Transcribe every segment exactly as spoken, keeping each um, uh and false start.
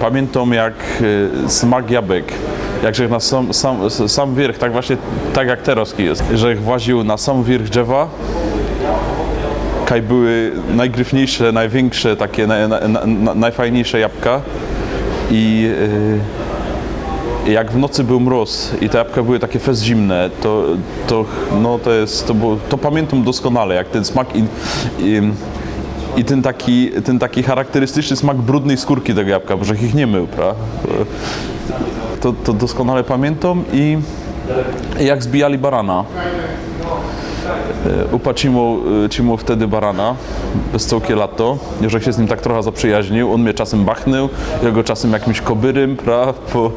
Pamiyntam jak e, smak jabłek, jak żech na sam, sam, sam wierch, tak właśnie tak jak terŏz je, żech właził na sam wierch drzewa, kaj były nojgryfniyjsze, nojwiynkszŏ, takie noj, noj, noj, nojfajniyjsze jabłka i e, jak w nocy bōł mrōz i te jabłka były takie fest zimne, to, to, no to je, to było, to pamiyntam doskonale, jak tyn smak i, i, i tyn taki, tyn taki charakterystycznie smak brudnyj skōrki tego jabłka, bo żech ich niy mył, prawda? To, to doskonale pamiyntam i, i jak zbijali barana. E, Upa trzimoł, e, trzimoł wtedy barana bez cołkie lato. Żech sie z nim tak trocha zaprzyjaźnił. Ôn mie czasym bachnył, jŏ go czasym jakimś kobyrym, prawda? Po,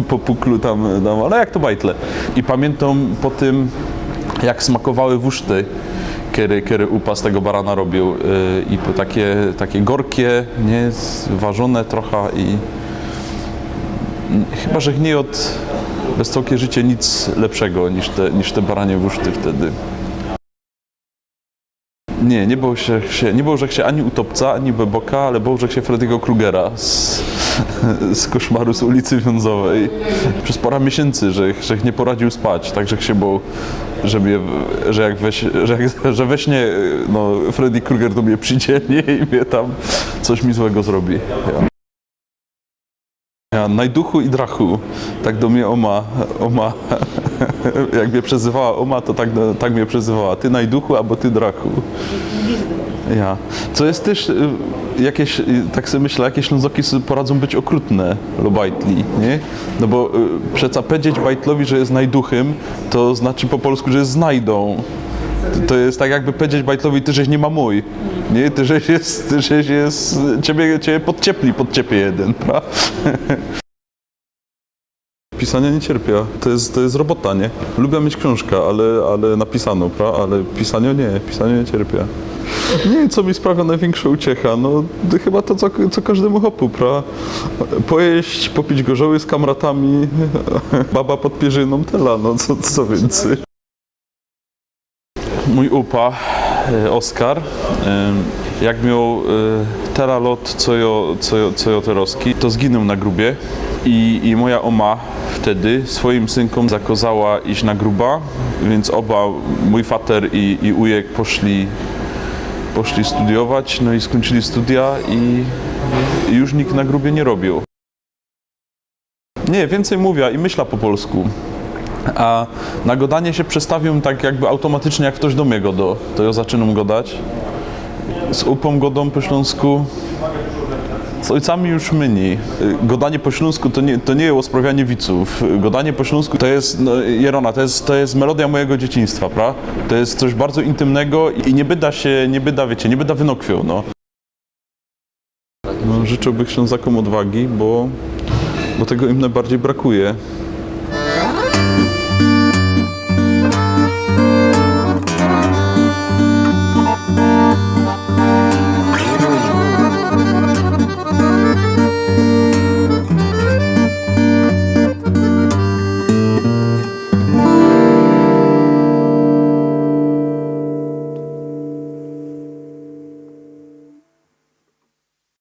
po puklu tam, tam, ale jak to bajtle. I pamiyntam po tym, jak smakowały wuszty, kere, kere Upa z tego barana robiōł. E, I po takie, takie gorkie, niy, warzōne trocha i chyba żech niy jŏd bez cołkie życie nic lepszego niż te, niż te baranie wuszty wtedy. Niy, niy boł żech sie, niy boł żech sie ani Utopca, ani Beboka, ale boł żech sie Freddy'ego Krugera z, z Koszmaru z ulicy Wiązŏwej. Bez pŏra miesiyncy żech, żech niy poradził spać, tak żech sie boł, że mie, że jak we ś-, że, jak, że we śnie, no, Freddy Kruger do mie przidzie, niy, i mie tam coś mi złego zrobi. Jo. Ja, najduchu i drachu. Tak do mie ōma, ōma, jak mie przezywała ōma, to tak, do, tak mie przezywała. Ty najduchu abo ty drachu. Ja. Co je tyż e, jakeś, e, tak sie myślã, jakeś Ślōnzoki sie poradzōm być ôkrutne do bajtli, niy? No bo e, przeca pedzieć bajtlowi, że je najduchym, to znaczy po polsku, że je znajdōm. To, to je tak, jakby pedzieć bajtlowi, ty żeś niy ma mōj. Niy, ty żeś je, ty żeś je, ciebie, ciebie podciepli, podciepie jedyn, prawda? Pisaniŏ niy cierpiã. To je, to je robota, niy? Lubiã mieć ksiōnżka, ale, ale napisanõ, prawda? Ale pisaniŏ niy, pisaniŏ niy cierpiã. Niy, co mi sprawiŏ nojwiynkszõ uciechã? No, to chyba to, co, co kożdymu chopu, prawda? Pojeść, popić gorzoły z kamratami, baba pod pierzynōm, tela, no, co, co wiyncyj. Mōj upa, e, Oskar, e, jak mioł e, tela lot, co jŏ, co jŏ, co jŏ terŏzki, to zginōł na grubie. I, i moja ōma wtedy swojim synkōm zakŏzała iś na gruba, wiync ôba, mōj fater i, i ujek poszli, poszli studiować, no i skōńczyli studia i, i już nikt na grubie niy robiōł. Niy, wiyncyj mówiã i myślã po polsku. A na gŏdanie sie przestawiōm tak jakby automatycznie, jak ftoś do mie gŏdŏ, to jŏ zaczynōm gŏdać. Z upōm gŏdōm po ślōnsku. Z ojcami już mynij. Y, gŏdanie po ślōnsku to niy, to niy je ôsprawianie wicōw. Gŏdanie po ślōnsku to je, no, Jerōna, to je, to je melodia mojigo dzieciństwa, prawda? To je coś bardzo intymnego i niy byda sie, niy byda, wiycie, niy byda wynokwiōł, no. No, życzyłbych Ślōnzokōm ôdwagi, bo, bo tego im nojbardzij brakuje.